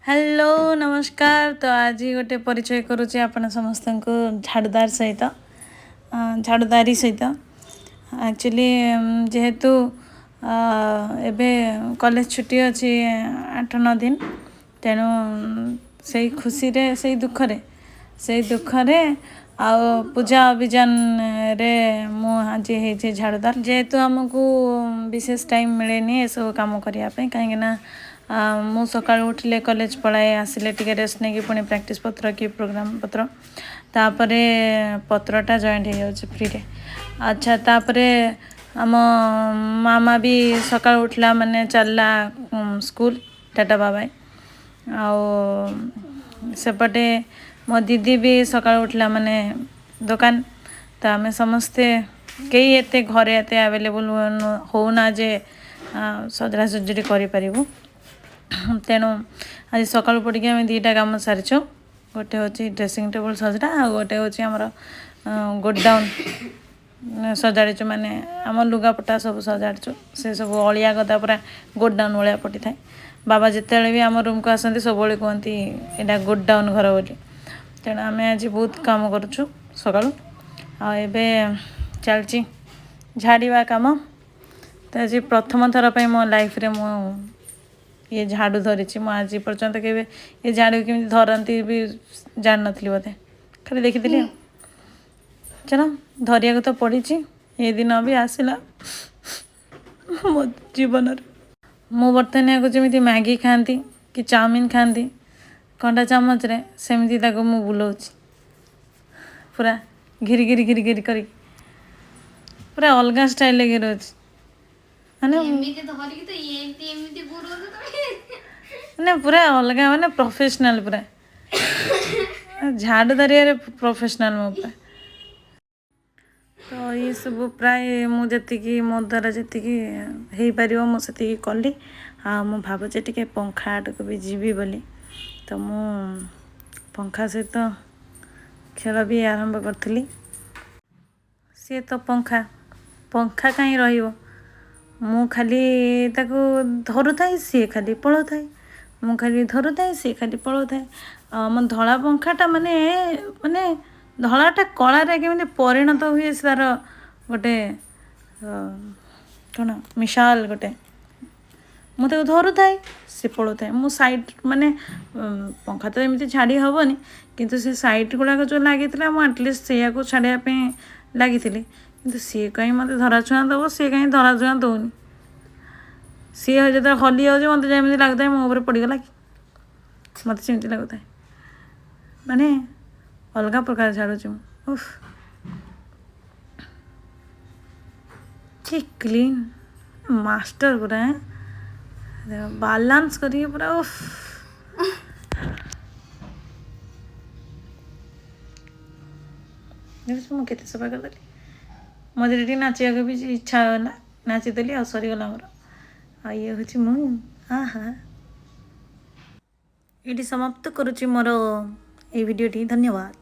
Hello, ନମସ୍କାର। ତ ଆଜି ଗୋଟେ ପରିଚୟ କରୁଛି ଆପଣ ସମସ୍ତଙ୍କୁ ଝାଡ଼ୁଦାର ସହିତ, ଝାଡ଼ୁଦାରୀ ସହିତ। ଆକ୍ଚୁଆଲି ଯେହେତୁ ଏବେ କଲେଜ ଛୁଟି ଅଛି 8-9 ଦିନ, ତେଣୁ ସେଇ ଖୁସିରେ ସେଇ ଦୁଃଖରେ ଆଉ ପୂଜା ଅଭିଯାନରେ ମୁଁ ଆଜି ହେଇଛି ଝାଡ଼ୁଦାର। ଯେହେତୁ ଆମକୁ ବିଶେଷ ଟାଇମ୍ ମିଳେନି ଏସବୁ କାମ କରିବା ପାଇଁ, କାହିଁକିନା ମୁଁ ସକାଳୁ ଉଠିଲେ କଲେଜ ପଳାଏ, ଆସିଲେ ଟିକେ ରେଷ୍ଟ ନେଇକି ପୁଣି ପ୍ରାକ୍ଟିସ୍ ପତ୍ର କି ପ୍ରୋଗ୍ରାମ୍ ପତ୍ର, ତାପରେ ପତ୍ରଟା ଜଏଣ୍ଟ ହେଇଯାଉଛି ଫ୍ରିରେ। ଆଚ୍ଛା, ତାପରେ ଆମ ମାମା ବି ସକାଳୁ ଉଠିଲା ମାନେ ଚାଲିଲା ସ୍କୁଲ, ଟାଟା ବାବାଇ। ଆଉ ସେପଟେ ମୋ ଦିଦି ବି ସକାଳୁ ଉଠିଲା ମାନେ ଦୋକାନ। ତ ଆମେ ସମସ୍ତେ କେହି ଏତେ ଘରେ ଏତେ ଆଭେଲେବୁଲ୍ ହଉନା ଯେ ସଜଡ଼ା ସଜଡ଼ି କରିପାରିବୁ। ତେଣୁ ଆଜି ସକାଳୁ ପଡ଼ିକି ଆମେ ଦୁଇଟା କାମ ସାରିଛୁ। ଗୋଟେ ହେଉଛି ଡ୍ରେସିଂ ଟେବୁଲ୍ ସଜଡ଼ା, ଆଉ ଗୋଟେ ହେଉଛି ଆମର ଗୋଡାଉନ୍ ସଜାଡ଼ିଛୁ, ମାନେ ଆମ ଲୁଗାପଟା ସବୁ ସଜାଡ଼ିଛୁ। ସେ ସବୁ ଅଳିଆ ଗଦା ପୁରା ଗୋଡାଉନ୍ ଭଳିଆ ପଡ଼ିଥାଏ। ବାବା ଯେତେବେଳେ ବି ଆମ ରୁମ୍କୁ ଆସନ୍ତି, ସବୁବେଳେ କୁହନ୍ତି ଏଇଟା ଗୋଡାଉନ୍ ଘର ବୋଲି। ତେଣୁ ଆମେ ଆଜି ବହୁତ କାମ କରୁଛୁ ସକାଳୁ। ଆଉ ଏବେ ଚାଲିଛି ଝାଡ଼ିବା କାମ। ତ ଆଜି ପ୍ରଥମ ଥର ପାଇଁ ମୋ ଲାଇଫ୍ରେ ମୁଁ ଇଏ ଝାଡ଼ୁ ଧରିଛି। ମୁଁ ଆଜି ପର୍ଯ୍ୟନ୍ତ କେବେ ଏ ଝାଡ଼ୁ କେମିତି ଧରନ୍ତି ବି ଜାଣିନଥିଲି ବୋଧେ, ଖାଲି ଦେଖିଥିଲି। ଆଉ ଚାଲ, ଧରିବାକୁ ତ ପଡ଼ିଛି। ଏ ଦିନ ବି ଆସିଲା ମୋ ଜୀବନରେ। ମୁଁ ବର୍ତ୍ତମାନ ଏହାକୁ ଯେମିତି ମ୍ୟାଗି ଖାଆନ୍ତି କି ଚାଉମିନ ଖାଆନ୍ତି କଣ୍ଟା ଚାମଚରେ, ସେମିତି ତାକୁ ମୁଁ ବୁଲଉଛି ପୁରା ଘିରି ଘିରି ଘିରି ଘିରି କରିକି, ପୁରା ଅଲଗା ଷ୍ଟାଇଲରେ ଘିରଉଛି ମାନେ। ଏମିତି ଧରିକି ତ ଏମିତି ଏମିତି ଘୁରଉଛ ତମେ। ମାନେ ପୁରା ଅଲଗା, ମାନେ ପ୍ରଫେସନାଲ, ପୁରା ଝାଡ଼ୁ ଧରିବାରେ ପ୍ରଫେସନାଲ ମୁଁ ପୁରା। ତ ଏସବୁ ପ୍ରାୟ ମୁଁ ଯେତିକି ମୋ ଦ୍ୱାରା ଯେତିକି ହେଇପାରିବ, ମୁଁ ସେତିକି କଲି। ଆଉ ମୁଁ ଭାବୁଛି ଟିକେ ପଙ୍ଖା ଆଡ଼କୁ ବି ଯିବି ବୋଲି। ତ ମୁଁ ପଙ୍ଖା ସହିତ ଖେଳ ବି ଆରମ୍ଭ କରିଥିଲି। ସିଏ ତ ପଙ୍ଖା, ପଙ୍ଖା କାହିଁ ରହିବ? ମୁଁ ଖାଲି ତାକୁ ଧରୁଥାଏ, ସିଏ ଖାଲି ପଳାଉଥାଏ। ମୁଁ ଖାଲି ଧରୁଥାଏ, ସିଏ ଖାଲି ପଳାଉଥାଏ। ଆଉ ଆମ ଧଳା ପଙ୍ଖାଟା ମାନେ ମାନେ ଧଳାଟା କଳାରେ କେମିତି ପରିଣତ ହୁଏ, ସେ ତାର ଗୋଟେ କ'ଣ ମିଶାଲ ଗୋଟେ। ମୁଁ ତାକୁ ଧରୁଥାଏ, ସେ ପଳାଉଥାଏ। ମୁଁ ସାଇଡ଼୍ ମାନେ ପଙ୍ଖା ତ ଏମିତି ଛାଡ଼ି ହେବନି, କିନ୍ତୁ ସେ ସାଇଡ଼୍ ଗୁଡ଼ାକ ଯେଉଁ ଲାଗିଥିଲା, ମୁଁ ଆଟଲିଷ୍ଟ ସେଇଆକୁ ଛାଡ଼ିବା ପାଇଁ ଲାଗିଥିଲି। କିନ୍ତୁ ସିଏ କାହିଁ ମୋତେ ଧରାଛୁଆଁ ଦେବ? ସିଏ କାହିଁ ଧରାଛୁଆଁ ଦେଉନି? ସିଏ ଯେତେବେଳେ ହଲି ଯାଉଛି, ମୋତେ ଯେମିତି ଲାଗୁଥାଏ ମୋ ଉପରେ ପଡ଼ିଗଲା କି, ମୋତେ ସେମିତି ଲାଗୁଥାଏ। ମାନେ ଅଲଗା ପ୍ରକାର ଝାଡ଼ୁଛି ମୁଁ। ଉଫ୍, କି କ୍ଲିନ୍ ମାଷ୍ଟର ପୁରା ବାଲାନ୍ସ କରିକି ପୁରା, ଉଫ୍। ଦେଖୁଛୁ, ମୁଁ କେତେ ସଫା କରିଦେଲି। ମଝିରେ ଟିକେ ନାଚିବାକୁ ବି ଇଚ୍ଛା ହେଲା, ନାଚିଦେଲି ଆଉ ସରିଗଲା ମୋର। ଆଉ ଇଏ ହେଉଛି ମୁଁ। ଆହା, ଏଇଠି ସମାପ୍ତ କରୁଛି ମୋର ଏଇ ଭିଡ଼ିଓଟି। ଧନ୍ୟବାଦ।